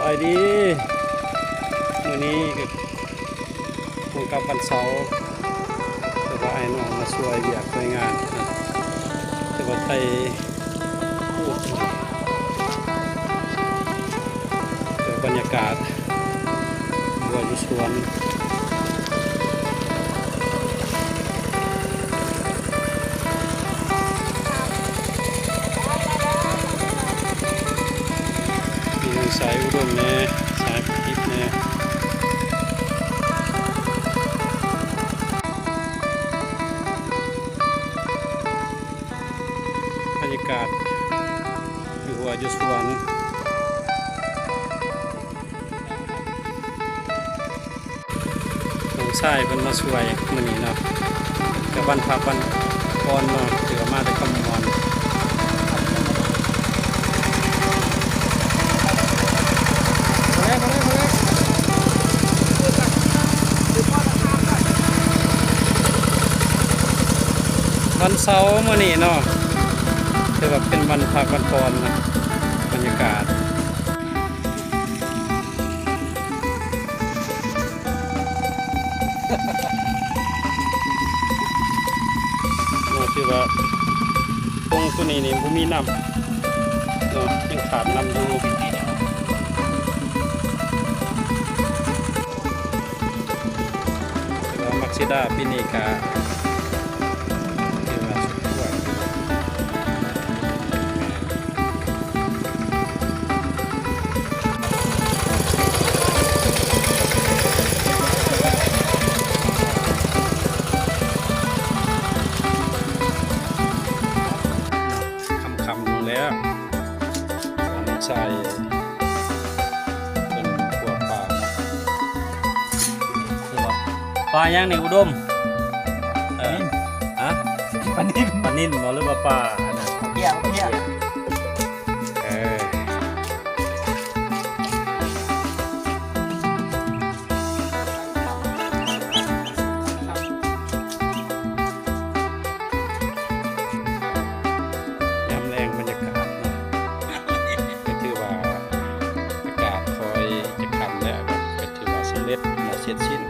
ສະບາຍດີ ມື້ນີ້ກໍຄົງກັບວັນເສົາ ແຕ່ວ່າອ້າຍນ້ອງມາຊ່ວຍວຽກຊ່ວຍງານນະ ແຕ່ວ່າໄທ ໂອ້ ບັນຍາກາດ ບົວຢູ່ສວນ ມີທັງສາຍອຸດົມແດ່ ສາຍຜູ້ຕິດແດ່. ບັນຍາກາດຢູ່ຫົວຢູ່ສວນ ນ້ອງຊາຍເພິ່ນມາຊ່ວຍມື້ນີ້ເນາະ ກະວັນພັກວັນຜ່ອນເນາະ ຖືວ່າມາແຕ່ຄຳມ່ວນ. ວັນເສົາມື້ນີ້ເນາະ ຖືວ່າເປັນວັນພັກວັນຜ່ອນນະ ບັນຍາກາດ ເນາະ ຖືວ່າປົງໂຕນີ້ນີ້ບໍ່ມີນ້ຳເນາະ ຍັງຂາດນ້ຳຢູ່ ແຕ່ວ່າໝາກເຊດາປີນີ້ກະຖືວ່າສຸດຍອດ ຄ່ຳໆລົງແລ້ວ ນ້ອງຊາຍເພິ່ນຂົ້ວປາ ປາຫຍັງນີ້ອຸດົມ? ເອີ ປານິນ ຮະ? ປານິນ ປານິນບໍ ຫຼືວ່າປາອັນນັ້ນ? ເພຍ ເພຍ ເອີ ຍາມແລງບັນຍາກາດເນາະ ກໍຖືວ່າອາກາດຄ່ອຍຈະຄ່ຳແລ້ວ ກໍຖືວ່າສຳເລັດເນາະ ເສັດສິ້ນ.